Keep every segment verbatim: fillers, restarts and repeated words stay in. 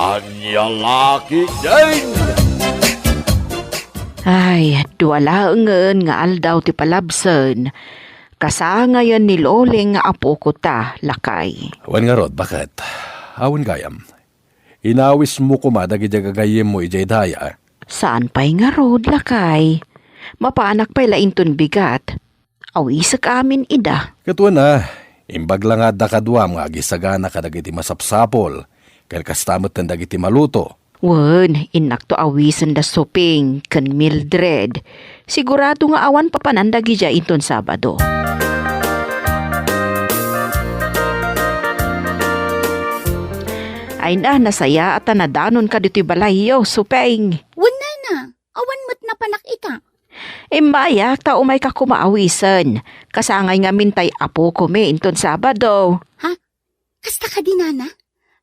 Ania la ketdin? Ay, dua laengen nga aldaw ti palabsen. Kasangayen ni Loling nga apoko ta, lakay. Wen ngarud, baket? Awan gayam. Inawismo koma dagiti gagayyemmo idiay daya. Saan pay ngarud, lakay? Mapanak pay la inton bigat. Awisek amin ida. Ket wen a, imbag la nga adda kaduam nga agisagana kadagiti masapsapul, ken kasta metten dagiti maluto. Wen, innakto awisen da Suping ken Mildred. Sigurado nga awan papanan dagidiay inton Sabado. Ay na, nasayaat a nadanonka ditoy balayyo, Suping. Wen, nana, awan met napanak ita. Immayak ta umayka koma awisen. Kasangay ngamin tay apokami inton Sabado. Ha? Kasta kadi, nana?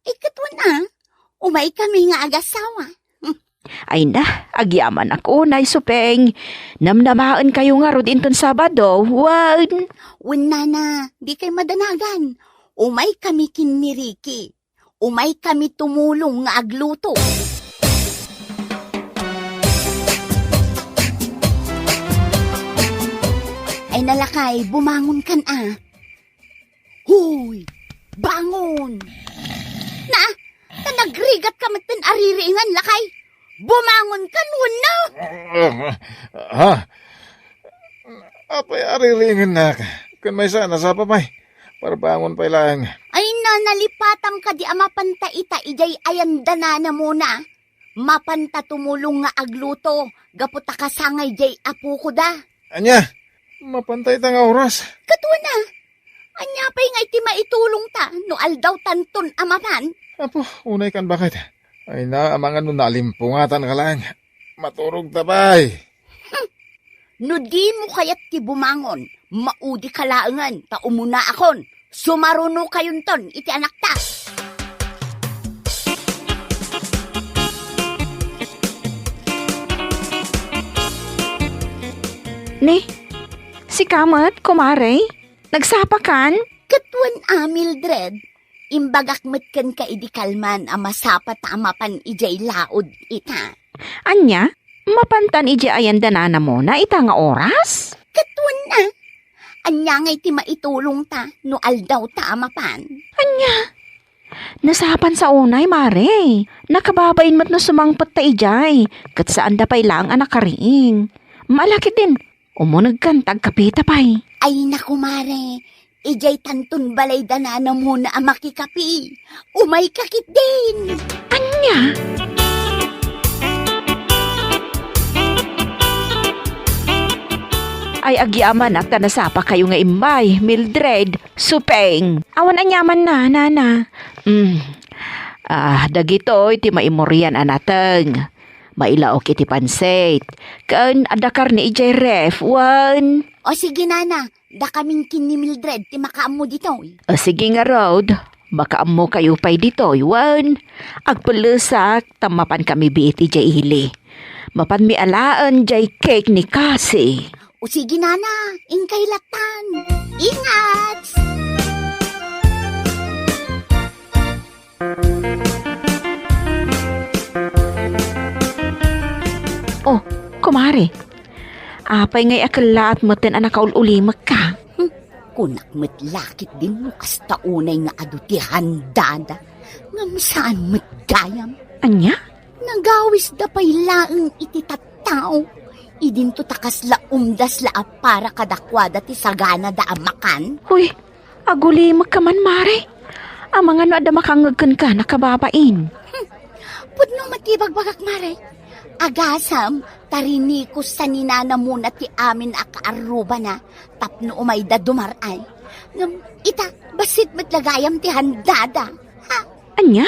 Ay, ket wen a, umaykami nga agasawa. Ay na, agyamanak unay, Suping. Namnamaenkayo ngarud inton Sabado, wen? Wen, nana, dikay madanagan. Umaykami ken ni Ricky. Umaykami tumulong nga agluto. Ay na, lakay, bumangonkan a. Hoy! Bangon! Na, ta nagrigatka metten a ririingan, lakay. Bumangonkan wenno? Ha? Apay a ririingannak? Ken maysa, nasapa pay. Parbangon pay laeng. Ay na, nalipatam kadi a mapanta ita idiay ayan da nanamona. Mapanta tumulong nga agluto gapu ta kasangay diay apoko da. Ania? Mapanta ita nga oras? Ket wen a, ania pay nga iti maitulongta no aldawtanton a mapan? Apo, unaykan baket. Ay na, amangan no nalimpungatanka laeng. Maturogta pay. Hmm. No dimo kayat ti bumangon, maudika laengen ta umunaakon. Sumarunokayonton iti anakta. Ni, sika met, kumare? Nagsapakan? Ket wen a, Mildred, imbagak met kenka idi kalman a masapa ta a mapan idiay laod ita. Ania? Mapantan idiay ayan da nanamona ita nga oras? Ket wen a, ania ngay ti maitulongta no aldawta a mapan? Ania? Nasapan sa unay, mare. Nakababain met no sumangpet ta idiay, ket saanda pay laeng a nakariing. Malakit din, umunegkan ta agkapita pay. Ay, naku, mare, idiay tanton balay da nanamona a makikapi. Umayka ketdin. Ania? Ay, agyamanak ta nasapakayo nga immay, Mildred, Suping. Awan aniamanna, nana. Mm. Ah, dagitoy ti maimurian a nateng. Mailaok iti pansit. Ken adda karne idiay ref, wen? O sige, nana. Dakamin ken ni Mildred ti makaammo ditoy. O sige ngarud, makaammokayo pay ditoy, wen? Agpellesak ta mapankami biit idiay ili. Mapanmi alaen diay cake ni Cassie. O sige, nana, inkay lattan. Ingat! Oh, kumare, apay ngay a kellaat metten a nakaul-ulimekka? Hmm, kunak met lakit din no kasta unay nga adu ti handada, ngem saan met gayam. Ania? Nagawisda pay laeng iti tattao. Idinto ta kasla umdas la a para kadakuada ti saganada a makan. Huy, agulimekka man, mare. Amangan no adda makangngeg kenka, nakababain. Hmm. Pudno met ti ibagbagak, mare. Agasam, ta rinikos sa ni nanamona ti amin a kaarrubana tapno umayda dumar-ay. Ngem ita, bassit met la gayam ti handada. Ha? Ania?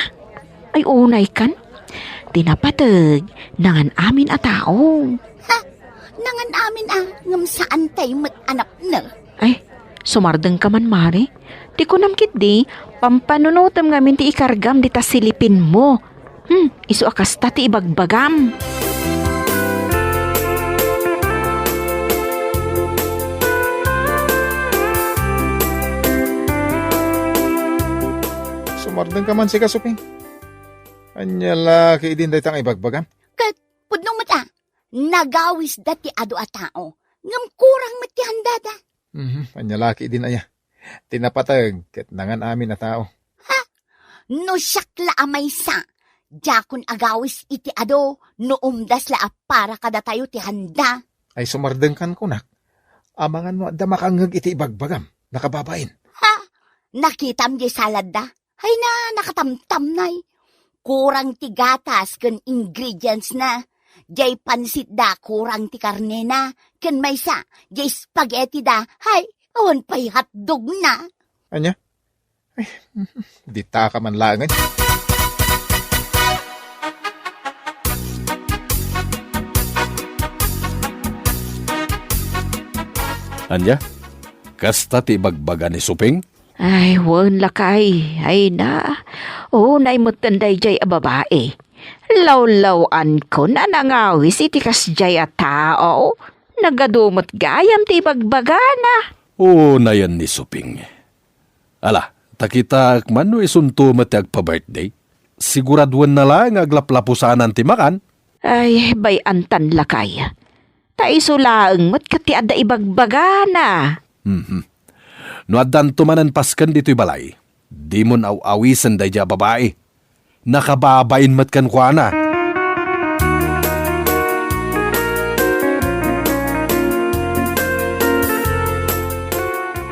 Ay, unaykan? Ti napateg, nangan-amin a tao. Ha? Nangan-amin a, ngem saantay met a napnek. Ay, sumardengka man, mare. Ti kunam ketdi, pampanunotem ngamin ti ikargam dita silipinmo. Hmm, isu a kasta ti ibagbagam. Sumardengka man sika, Suping. Ania la ketdin dayta nga ibagbagam? Ket pudno met a, nagawisda ti adu a tao, ngem kurang met ti handada. Mhm, ania la ketdin aya? Ti napateg ket nangan-amin a tao. Ha? No siak la a maysa, diakon agawis iti adu no umdas la a para kadatayo ti handa. Ay, sumardengkan kunak. Amangan no adda makangngeg iti ibagbagam, nakababain. Ha? Nakitam diay saladda? Ay na, nakatamtamnay. Kurang ti gatas ken ingredients na. Diay pansitda, kurang ti karnena. Ken maysa, diay spaghetti da. Hay, awan pay hotdog na. Ania? Ay, ditaka man laengen. Ania? Kasta ti ibagbaga ni Suping? Ay, wen, lakay. Ay na. Unay metten daydiay a babai. Lawlaw-ankon a nangawis iti kasdiay a tao. Nagadu met gayam ti ibagbagana. Unayen ni Suping. Ala, ta kitaek man no isunto met ti agpa-birthday. Siguraduenna la nga aglaplapusanan ti makan. Ay, bay-antan, lakay. Ta isu laeng met ket ti adda ibagbagana. Mhm. No addanto manen pasken ditoy balay, dimon aw-awisen daydiay a babai. Nakababain met kenkuana.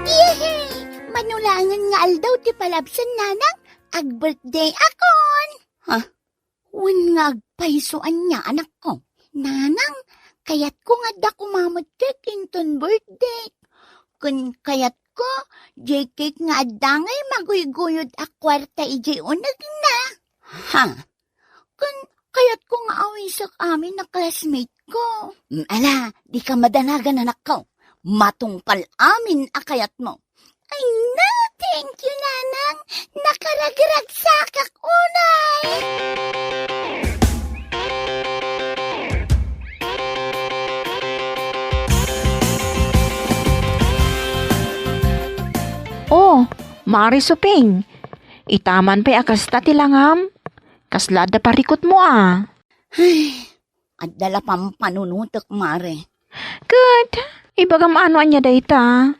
Yehey! Mano laengen nga aldaw ti palabsen, nanang, ag-birthday akon. Ha? Wen nga agpayso ania, anakko? Nanang, kayatko nga adda koma met cake inton birthday. Ken kayatko, diay cake nga adda ngay maguyguyod a kuarta idiay unegna. Ha? Ken kayatko nga awisek amin a classmate ko. Mm, ala, dika madanagan, anakko. Matungpal amin a kayatmo. Ay na, thank you, Nanang. Nakaragragsakak unay. Oh, Mari Suping. Itaman pay a kasta ti langam. Kasla adda parikutmo a? Ay, adda la pampanunotek, Mare. Ket, ibagam ano ania dayta?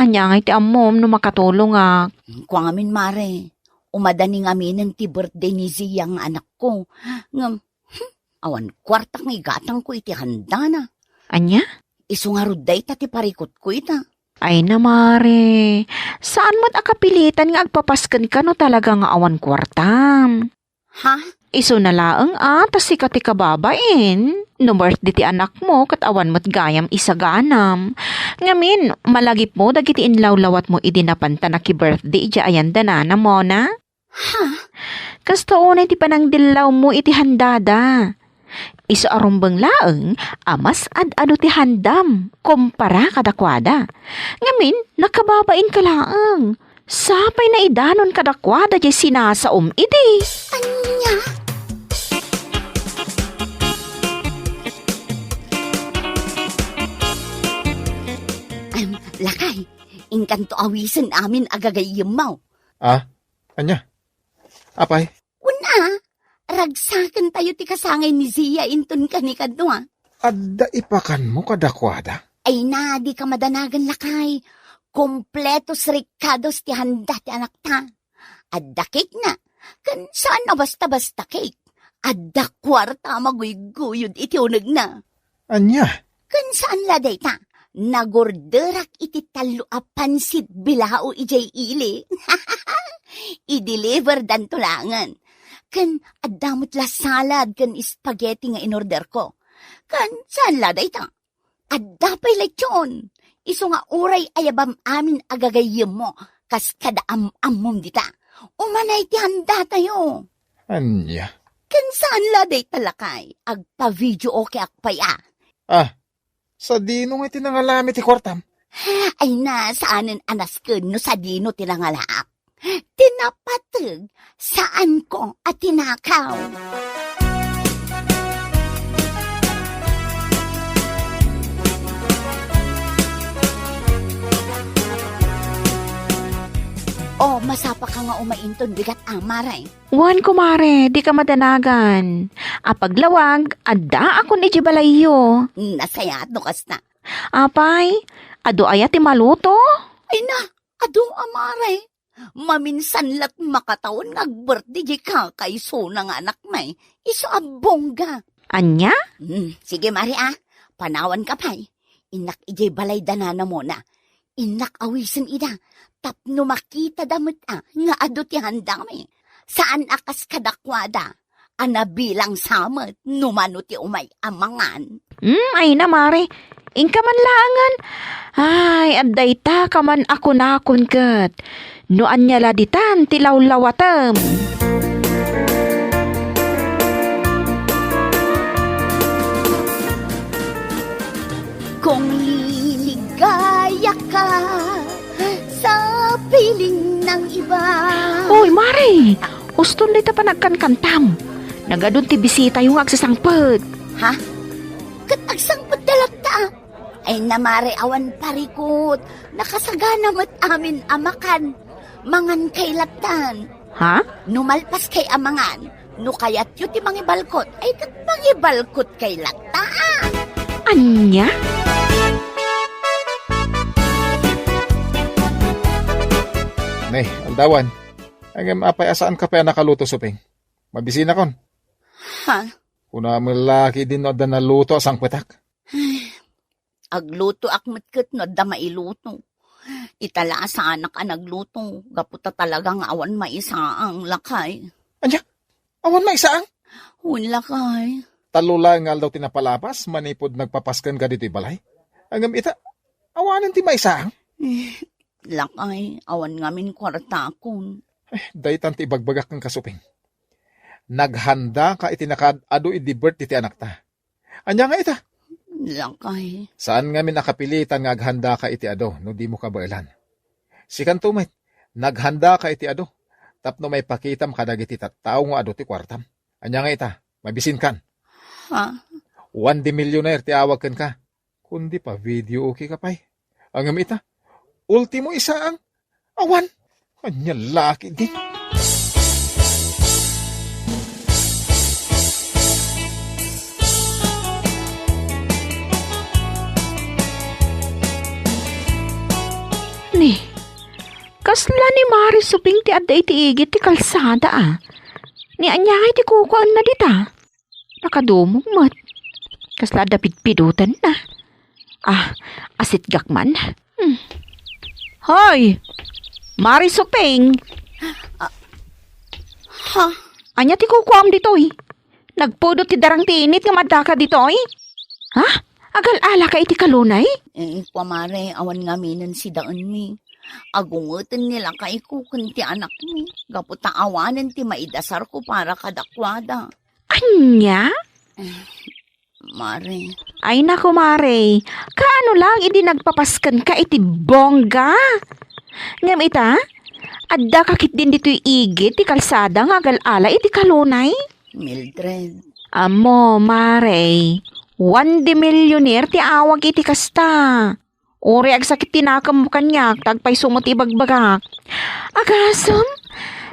Ania ngay ti ammom no makatulongak? Kua ngamin, Mare, umadanin ngaminen ti birthday ni Zia nga anakko. Ngem, hmm, awan kuartak nga igatangko iti handana. Ania? Isu ngarud dayta ti parikutko ita. Ay na, Mare, saan met a kapilitan nga agpapaskenka no talaga nga awan kuartam. Ha? Isuna laeng a ta sika ti kababain. No birthday ti anakmo, ket awan met gayam isaganam. Ngamin, malagipmo dagiti inlawlawatmo idi napan ta naki-birthday idiay ayan da nanam, Mona? Ha? Kasta unay ti panangdillawmo iti handada. Isu a rumbeng laeng a mas ad-adu ti handam kumpara kadakuada. Ngamin, nakababainka laeng. Sapay naidanon kadakuada diay sinasaom idi. Ania? Em, lakay, inkanto awisen amin a gagayyemmo. Ah, ania? Apay? Wen a, ragsakentayo ti kasangay ni Zia inton kanikadua. Adda ipakanmo kadakuada? Ay na, dika madanagan, lakay. Kompletos rikados ti handa ti anakta. Adda cake na, ken saan a basta-basta cake. Adda kuarta a maguyguyod iti unegna. Ania? Ken saan la dayta, nagorderak iti tallo a pansit bilao idiay ili. I-deliverdanto laengen. Ken adda met la salad ken spaghetti nga inorderko. Ken saan la dayta, adda pay lechon. Isu nga uray ayabam amin a gagayyemmo kas kada am-ammom dita. Umanay ti handatayo. Ania? Ken saan la dayta, lakay, agpa-video okeak pay a. Ah, sadino nga iti nangalami ti kuartam? Ay na, saanen a nasken no sadino ti nangalaak. Ti napateg, saanko a tinakaw. O, masapaka nga umay inton bigat a, mare? Wen, kumare, dika madanagan. Apaglawag, addaakon idiay balayyo. Nasayaat no kasta. Apay, adu aya ti maluto? Ay na, adu a, mare. Maminsan la't makatawen nga agbirthday diay kakaisuna nga anakmi. Isu a bongga. Ania? Hmm, sige, mare, a. Panawanka pay. Innak idiay balay da nana Mona. Innak awisen ida. Tapno makitada met a nga adu ti handami. Saan a kas kadakuada a nabilang sa met no mano ti umay a mangan. Hmm, ay na, mare. Inka man laengen. Ay, adda ita ka man a kunakon ket. No ania la ditan ti lawlawatem. Kung liligaya ka sa piling ng iba. Hoy, mare! Uston dayta panagkankantam. Nagadun ti bisitayo nga agsasangpet. Ha? Ket agsangpet da latta? Ay na, mare, awan parikut. Nakasagana met amin a makan. Mangan kay lattan. Ha? No malpas kay a mangan, no kayatyo ti mangibalkot, ay ket mangibalkot kay latta. Ania? Ne, aldawan. Ngem apay a saanka pay a nakaluto, Suping? Mabisinakon. Ha? Kunam la ketdin no adda naluto a sangpetak. Aglutoak met ket no adda mailuto. Ita la a saanak a nagluto, gapu ta talaga nga awan maisaang, lakay. Ania? Awan maisaang? Wen, lakay. Tallo laeng nga aldaw ti napalabas manipud nagpapaskenka ditoy balay. Ngem ita, awanen ti maisaang? Eh, lakay, awan ngamin kuartakon. Eh, daytan ti ibagbagak kenka, Suping. Naghandaka iti nakaad-adu idi birthday ti anakta. Ania nga ita? Lakay. Saan ngamin a kapilitan nga aghandaka iti adu no dimo kabaelan. Sikanto met, naghandaka iti adu tapno maipakitam kadagiti tattao nga adu ti kuartam. Ania nga ita? Mabisinkan? Ha? Juan de Millionaire ti awag kenka. Kundi pa-videoke ka pay. Ngem ita, ultimo isaang, awan. Ania la ketdin? Ni, kasla ni Mari Suping ti adda iti igid ti kalsada, a. Ni ania ngay ti kukuaenna dita? Nakadumog met. Kasla adda pidpidotenna. Ah, asitgak man. Hmm. Hoy! Mari Suping! Ah, ha? Ania ti kukuam ditoy? Nagpudot ti darang ti init ngem addaka ditoy? Ha? Agal-alaka iti kalunay? Eh, kua, mare, awan ngaminen sidaenmi. Agungeten ni lakayko ken ti anakmi, gapu ta awanen ti maidasarko para kadakuada. Ania? Eh, mare. Ay, naku, mare. Kaano lang idi nagpapaskenka iti bongga? Ngem ita, addaka ketdin ditoy igid ti kalsada nga agal-ala iti kalunay? Mildred. Ammo, mare, Juan de Millionaire ti awag iti kasta. Uray agsakit ti nakemmo kaniak, ta agpayso met ti ibagbagak. Agasem,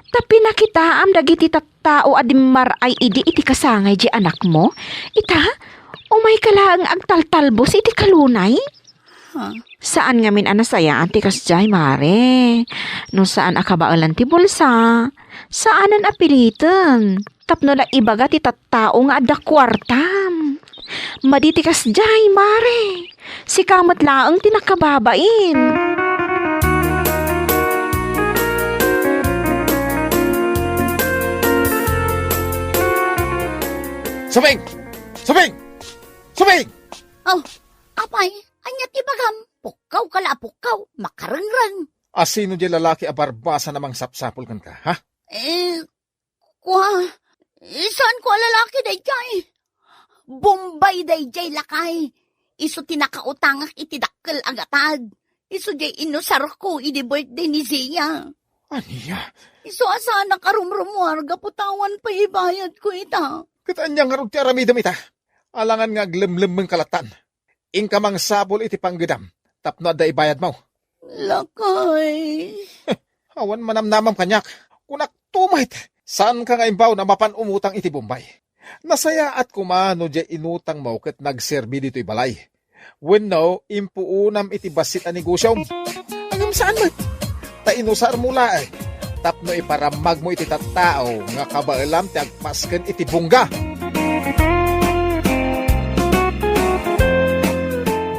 ta pinakitaam dagiti tattao a dimmar-ay idi iti kasangay diay anakmo. Ita, umayka laeng agtaltalbos iti kalunay. Ha? Saan ngamin a nasayaan ti kasdiay, mare. No saan a kabaelan ti bulsa, saanen a piliten. Tapno la ibaga ti tattao nga adda kuartam. Madi ti kasdiay, mare. Sika met laeng ti nakababain. Suping! Suping! Suping! Oh, apay, ania ti bagam? Pukkaw ka la, pukkaw. Makarengreng. A, sino diay lalaki a barbasa a mangsapsapul kenka, ha? Eh, Kua, saan ko a lalaki daydiay? Bombay daydiay, lakay. Isu ti nakautangak iti dakkel a gatad. Isu diay inusarko idi birthday ni Zia. Ania? Isu a saanak a rumrumuar gapu ta awan pay ibayadko ita. Ket ania ngarud ti aramidem ita? Alangan nga aglemlemmengka lattan. Inka mangsapul iti panggedam tapno adda ibayadmo. Lakay. Awan manamnamam kaniak. Kunak to met, saanka nga imbaw a mapan umutang iti Bombay. Nasayaat koma no diay inutangmo ket nagserbi ditoy balay. Wenno, impuonam iti bassit a negosiom. Ngem saan met. Ta inusarmo laeng tapno iparammagmo iti tattao nga kabaelam ti agpasken iti bongga.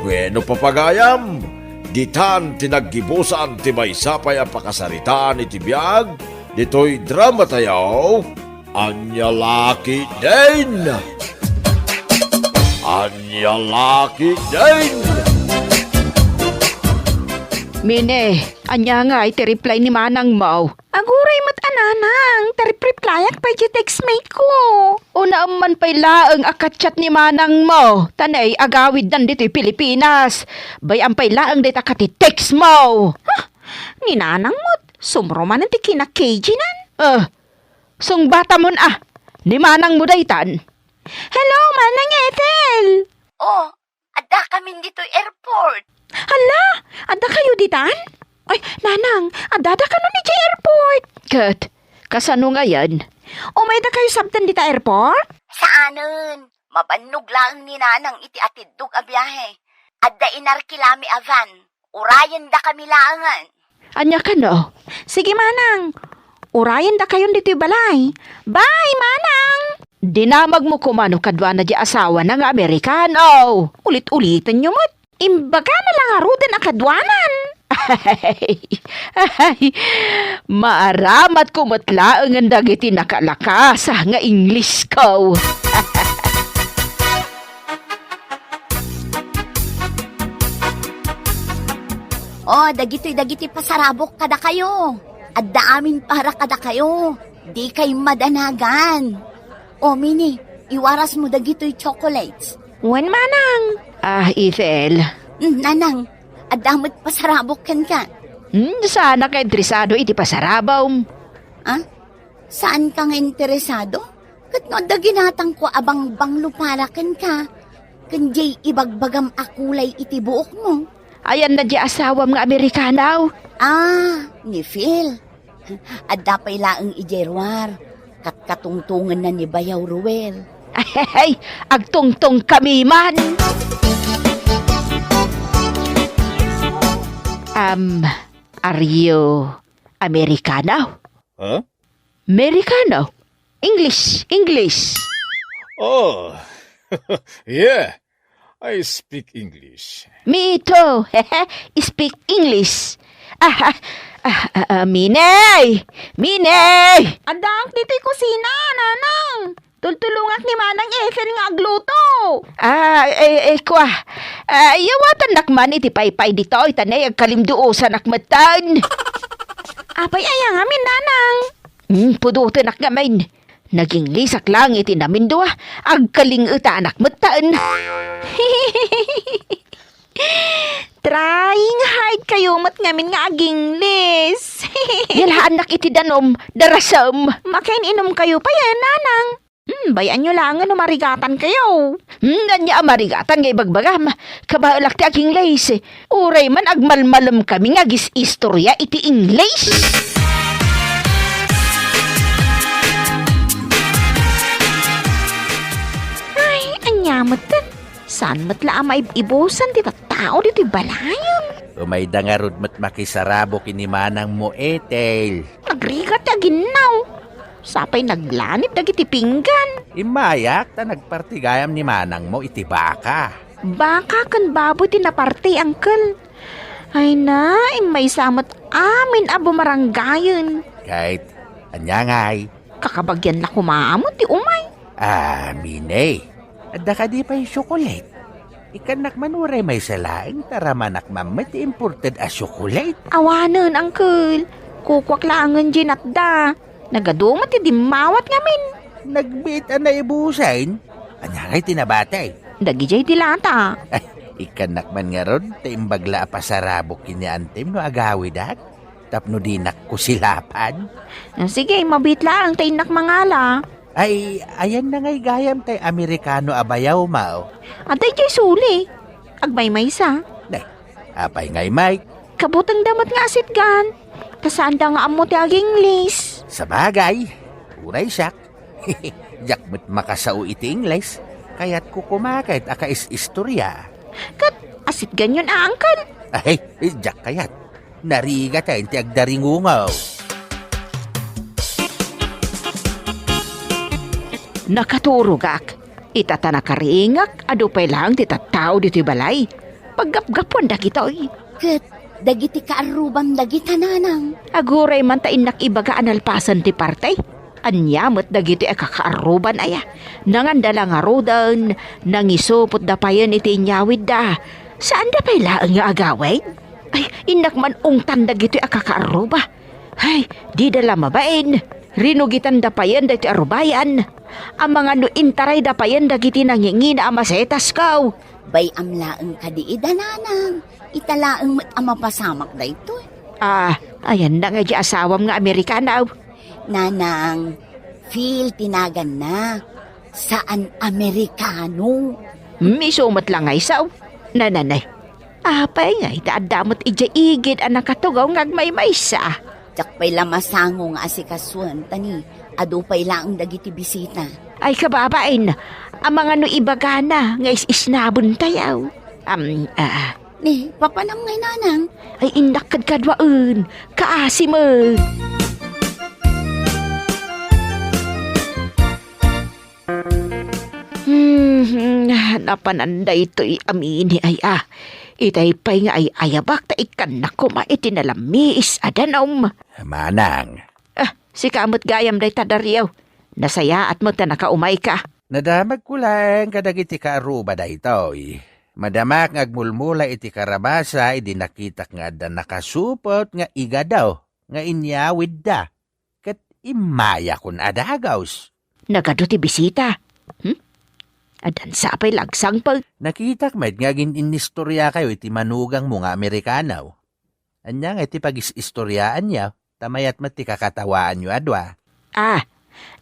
Bueno, papagayam, ditan ti naggibusan ti maysa pay a pakasaritaan iti biag ditoy drama tayo. Ania la ketdin? Ania la ketdin? Mine, ania ngay ti reply ni manangmo? Aguray met a nanang, ta repreplyan pay ti text mate ko. Unaem man pay laeng a ka-chat ni manangmo, ta nay agawiddan ditoy Pilipinas. Bay-am pay laeng dayta ket ti text mo. Huh? Ni nanang met, sumro manen ti kina-K G nan. Eh, sungbatamon a, ni manangmo daytan. Hello, Manang Ethel! Oh, addakamin ditoy airport. Hala, adda kayo ditan? Ay, nanang, addada kano ni jay airport? Ket, kasano ngayen? Umayda kayo sabten dita airport? Saanen, mabannog laeng ni nanang iti atiddog a biahe. Adda inarkilami a van. Urayendakami laengen. Ania kano? Sige, manang. Urayendakayon ditoy balay. Bye, manang! Dinamagmo koma no kaduana di asawana nga Amerikano. Ulit-ulitenyo met. Imbagana la ngaruden a kaduanan. Ay, ay, maaramatko met laengen dagiti nakalakas nga English ko. Oh, dagitoy dagiti pasarabok kadakayo. Adda amin para kadakayo. Dikay madanagan. Oh, Mini, iwarasmo dagitoy chocolates. Wen, manang. Ah, Ethel. Mm, nanang, adda met pasarabok kenka. Hmm, saanak a interesado iti pasarabom. Ah? Saanka nga interesado? Ket no adda ginatangko a bangbanglo para kenka, ken diay ibagbagam a kulay iti buokmo. Ayanna di asawam nga Amerikano? Ah, ni Phil. Adda pay laeng idiay ruar. Katkatungtongenna ni Bayaw Ruel. Ay, agtungtongkami man. Um, are you Amerikano? Huh? Amerikano? English, English. Oh, yeah. I speak English. Me too. Speak English. Ah, ah, ah, ah, ah, Minay! Minay! Addaak ditoy kusina, nanang. Tultulongak ni Manang Ethel nga agluto. Ah, eh, eh, kwa. Ah, yawatannak man iti paypay ditoy, ta nay agkalimduosanak metten. Apay aya ngamin, nanang? Hmm, pudotenak ngamin. Nag-Inglisak lang iti namindua, agkaling-etanak metten. Trying hard kayo met ngamin nga ag-Ingles. Yalaannak iti danom, darasem. Makin-inom kayo pay, eh, nanang. Hmm, bay-anyo laengen no marigatan kayo. Hmm, ania a marigatan nga ibagbagam? Kabaelak ti ag-Ingles. Uray man agmalmalem kami nga agis-istorya iti Ingles. Ay, ania met ket? Saan met la a maib-ibusan ti tattao ditoy balayen? Umayda ngarud met makisarabok ken ni manangmo, Ethel. Agrigat ti aginnaw. Sapay naglanit dagiti pinggan. Immayak ta nagparti gayam ni manangmo iti baka. Baka ken baboy ti naparti, uncle. Ay na, immaysa met amin a bumarangayen. Ket, ania ngay? Kakabagian la koma met ti umay. Ah, Mine, adda kadi pay tsokolate? Ikkannak man uray maysa laeng ta ramanak man met ti imported a tsokolate. Awanen, uncle. Kukuak laengen diay natda. Nagadu met ti dimmawat ngamin. Nagbiit a naibusen? Ania ngay ti nabati? Dagidiay dilata. Ay, ikkannak man ngarud, ta imbag la a pasarabok ken ni antim no agawidak, tapno dinak kusilapan. Ah, sige, mabiit laeng ta innak mangala. Ay, ayanna ngay gayam tay Amerikano a bayaw, Mao. Adda idiay suli. Agmaymaysa. Nay, apay ngay, Mike? Kabutengda met nga asitgan. Ta saanda nga ammo ti ag-Ingles. Sabagay, uray siak. Diak met makasao iti Ingles. Kayatko koma ket a kais-istorya. Ket asitganyon a, Uncle? Ay, diak kayat. Narigatayen ti agdaringungaw. Nakaturogak. Ita ta nakaringak, adu pay laeng ti tattao ditoy balay. Paggapgapuan dagitoy. Ket dagiti kaarrubam dagita, nanang? Aguray man ta innak ibaga a nalpasen ti parte. Ania met dagitoy a kakaarruban aya? Nanganda la ngaruden, nangisupotda payen iti inyawidda. Saanda pay laeng nga agawid? Ay, innak man ungtan dagitoy a kakaarruba. Ay, dida la mabain. Rinugitanda payen daytoy a rubayan. Amangan no intarayda payen dagiti nangingina a masetas, kaw. Bay-am laeng kadi ida, nanang. Ita laeng met a mapasamak daytoy. Ah, ayanna nga di asawam nga Amerikano? Nanang, Phil ti naganna. Saan Amerikano. Hmm, isu met la nga isu. Nananay. Apay nga ita adda met idiay igid a nakatugaw nga agmaymaysa? Diak pay la masango nga asikasuen, ta ni adu pay laeng dagiti bisita. Ay, kababain, amangan no ibagana nga is-isnabentayo. Am, ah. Ni, papanam ngay, nanang? Ay, innak kadkaduaen, kaasi met. Hmm, napanan daytoy a Mini ay a. Itay pay nga ay-ayabak ta ikkannak koma iti nalamiis a danum. Manang. Ah, sika met gayam dayta, Dario. Nasayaat met ta nakaumayka. Nadamagko laeng kadagiti kaarruba daytoy. Madamak nga agmulmula iti karabasa idi nakitak nga adda nakasupot nga igado nga inyawidda. Ket immayakon a dagus. Nagadu ti bisita. Hmm? Addan sa pay lagsangpag. Nakitak met nga agin-innistoriakayo iti manugangmo nga Amerikano. Ania nga iti pagis-istoriaanyo, ta mayat met ti kakatawaanyo a dua. Ah,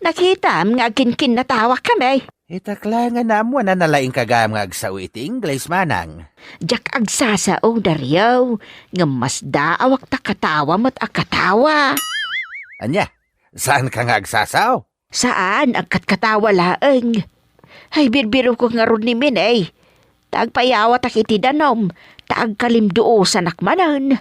nakitam nga agkinkinnatawak kami. Itak la nga naammuan a nalaingka gayam nga agsao iti Ingles, manang. Diak agsasao, Dario, ngem masdaawak ta katawa met a katawa. Ania? Saanka nga agsasao? Saan, agkatkatawa laeng. Ay, birbirokok ngarud ni Miney. Ta agpayawatak iti danum, ta agkalimduosanak manen.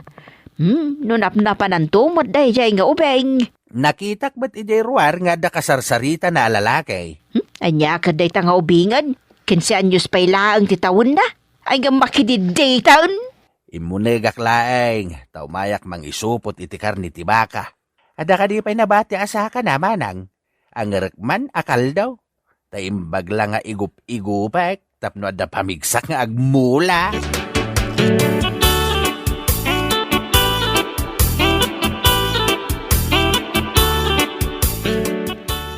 Hmm, no napnapananto met daydiay nga ubing. Nakitak met idiay ruar nga adda kasarsaritana a lalaki. Hmm, ania ket dayta nga ubingen? Kinse anyos pay laeng ti tawenna? Ay, nga makididditaen? Immunegak laeng, ta umayak mangisupot iti karne ti baka. Adda kadi pay nabati a sakana, manang? Angerek man a kaldo. Ta imbag la nga igup-igupek tapno adda pamigsak nga agmula.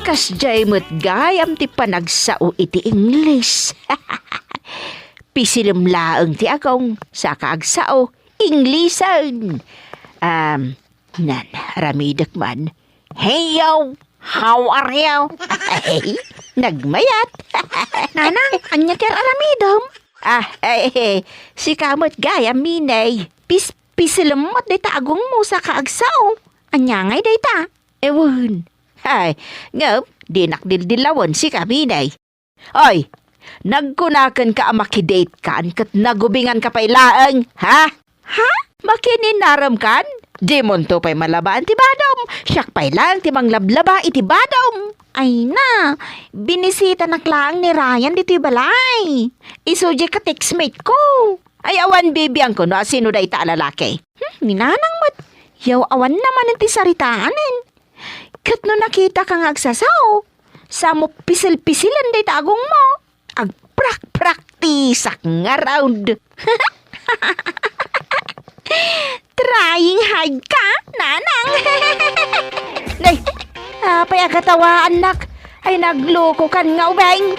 Kasdiay met gayam ti panagsao iti Ingles. Pisilem laeng ti agong, saka agsao, Inglesen. Um, Nan, aramidek man. Hey, yo! How are you? Ay, nagmayat. Nanang, ania ti ar-aramidem? Ah, eh, eh, sika met gayam, Miney. Pis-, pisilem met dayta agongmo saka agsao. Ania ngay dayta? Ewan. Ay, ngem, dinak dildilawen sika, Miney. Oy, nagkunakenka a makidatekan ket nagubinganka pay laeng, ha? Ha? Makininaremkan? Dimonto pay malabaen ti badom. Siak pay laeng ti manglablaba iti badom. Ay na, binisitanak laeng ni Ryan ditoy balay. Isu diay ka-textmate ko. Ay, awan bibiangko no asino dayta a lalaki. Hmm, ni Nanang met. Yaw, awan na manen ti saritaanen. Ket no nakitaka nga agsasao, samo pisil-pisilen dayta agongmo. Agprakpraktisak ngarud. Trying hard ka, Nanang. Nay, apay a katawaannak? Ay, naglokokan nga ubing.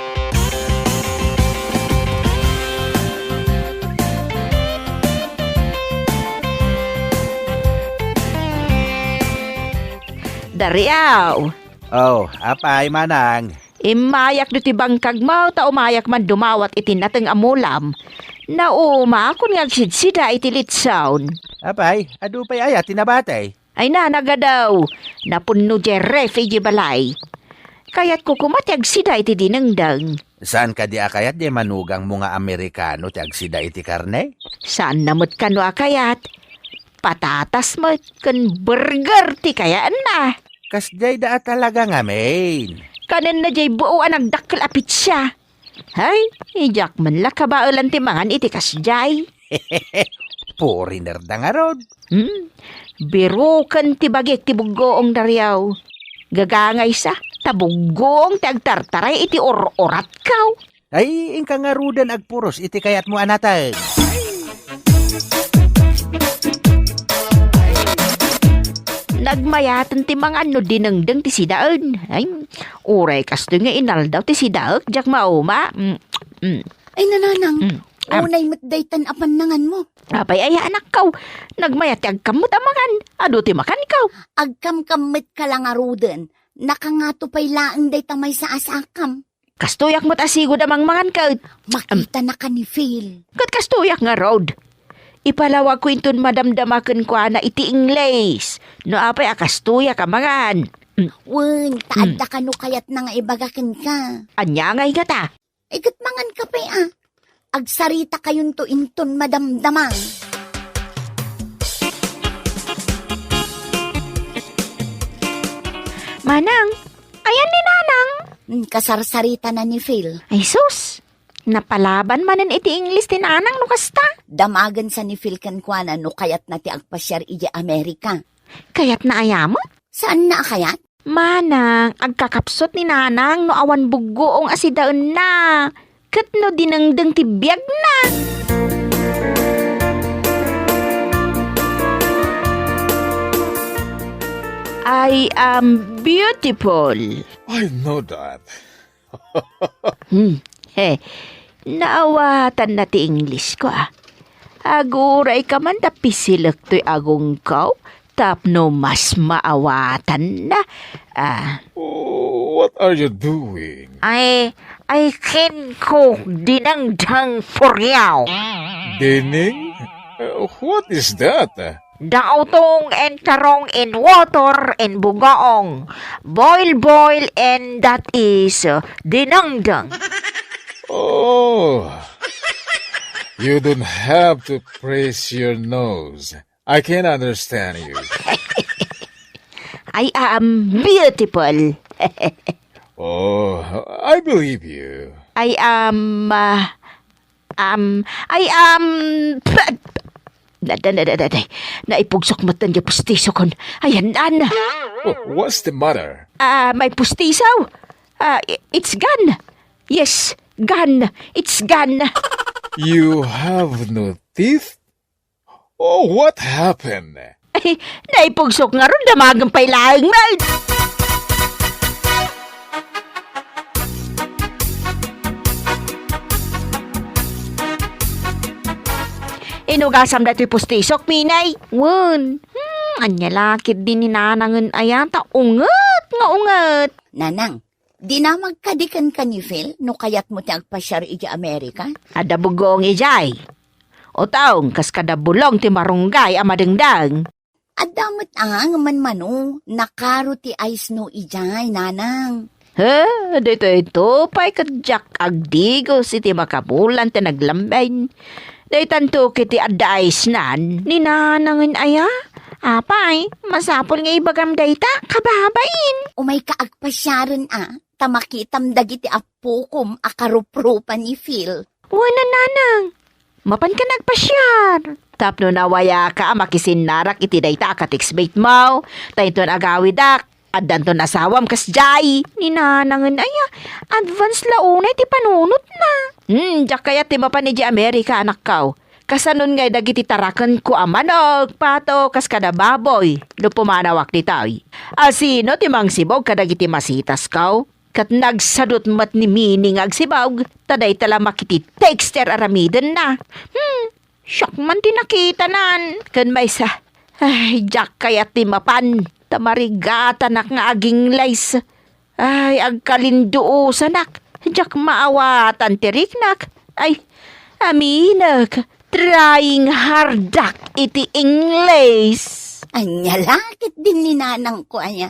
Dariaw. Oh, apay, manang? Immayak ditoy bangkagmo ta umayak man dumawat iti nateng a mulam. Naumakon nga agsidsida iti litson. Apay, adu pay aya ti nabati? Ay na, nagadaw. Napunno diay ref idiay balay. Kayatko koma ti agsida iti dinengdeng. Saan kadi a kayat diay manugangmo nga Amerikano ti agsida iti karne? Saanna met kano a kayat. Patatas met ken burger ti kayaenna. Kasdiay da a talaga ngamin. Kanenna diay buo a nagdakkel a pitsa. Hay, diak man la kabaelan ti mangan iti kasdiay. Foreigner da ngarud. Hmm? Biroken ti bagik ti buggoong, Dario. Gagangaysa, ta buggoong ti agtartaray iti ur-uratko. Ay, inka ngaruden agpuros iti kayatmo a nateng. Nagmayaten ti mangan no dinengdeng ti sidaen. Ay, uray kastoy nga inaldaw ti sidaek, diak mauma. Mm, mm. Ay, nanang, mm. Am. Unay met daytan a pannanganmo. Apay aya, anakko? Nagmayat ti agkammo a mangan. Adu ti makanko. Agkamkam met ka la ngaruden. Nakangato pay laeng dayta maysa a sakam. Kastoyak met a sigud a mangmangan ket. Makitanaka ni Phil. Ket kastoyak ngarud. Ipalawagko inton madamdama kenkuana iti Ingles. No apay a kastoyak a mangan. Mm. Wen, ta adda kano kayatna nga ibaga kenka. Ania ngay ngata? Ay, ket mangan ka pay, a. Agsaritakayon to inton madamdama. Manang, ayan ni Nanang? Hmm, kasarsaritana ni Phil. Ay, sus! Napalaban manen iti Ingles ti Nanang no kasta. Damagensa ni Phil kenkuana no kayatna ti agpasiar idiay Amerika. Kayatna aya met? Saanna a kayat? Manang, agkakapsut ni Nanang no awan buggoong a sidaenna, ket no dinengdeng ti biagna. I am beautiful. I know that. Hmm, he. Naawatanna ti Inglesko, a. Aguray ka man ta pisilek toy agongko tapno mas maawatanna. Ah. Oh, what are you doing? I, I can cook dinengdeng for you. Dining? Uh, what is that? Dautong and tarong in water and bugaong. Boil, boil, and that is, uh, dinengdeng. Oh, you don't have to praise your nose. I can understand you. I am beautiful. Oh, I believe you. I am, uh, Um, I am, na, na, na, na, na, na, naipugsok met diay pustisokon. Ayan, an. Oh, what's the matter? Ah, my pustiso. Ah, i-, it's gone. Yes, gone. It's gone. You have no teeth? Oh, what happened? Ay, naipugsok ngarud, damagen pay laeng met. Inugasam daytoy pustisok, Minay. Wen. Hmm, ania la ketdi ni Nanangen aya ta unget nga unget. Nanang, dinamag kadi kenka ni Phil no kayatmo ti agpasiar idiay Amerika? Adda buggoong idiay. Utong, kas kada bulong ti marunggay a madengdeng. Adda met a nga manmano, nakaro ti ice snow idiay, Nanang. He, ditoy to pay ket diak agdigos iti makabulan ti naglambay. Daytanto ket ti adda ice nan, ni Nanangen aya? Apay, masapul nga ibagam dayta, kababain. Umayka agpasiaren a, ta makitam dagiti appokom a karuprupa ni Phil. Wen a, Nanang. Mapanka agpasiar. Tapno nawayaka a makisinnarak iti dayta a ka-textmate mo, ta inton agawidak, addanton asawam kasdiay. Ni Nanangen aya, advance la unay ti panunotna. Hmm, diak kayat ti mapan idiay Amerika, anakko. Kasanon ngay dagiti tarakenko a manok, pato, kas kada baboy, no pumanawak ditoy. Asino ti mangsibog kadagiti masitasko? Ket nagsadut met ni Mini nga agsibog, ta dayta la makiti texter aramidenna. Hmm, siak man ti nakitanan. Ken maysa, ay, diak kayat ti mapan, ta marigatanak nga aginglays. Ay, agkalinduosanak, diak maawatan ti riknak. Ay, aminek, trying hardak iti Ingles. Ania la ketdin ni nanangko aya.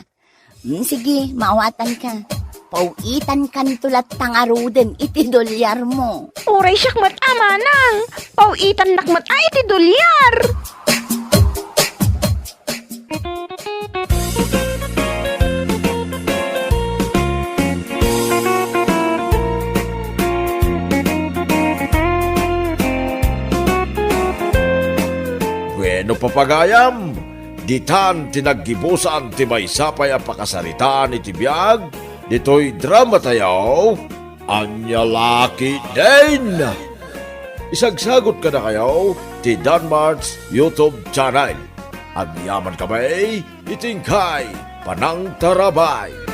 Hmm, sige, maawatanka. Paw-itankanto latta ngaruden iti dolyarmo. Uray siak met a manang. Paw-itannak met a iti dolyar. Bueno, papagayam, ditan ti naggibusan ti maysa pay a pakasaritaan iti biag ditoy dramatayo, Ania la ketdin? Isagsagot kadakayo ti Danmart's YouTube channel. Agyamankami iti inkay panangtarabay.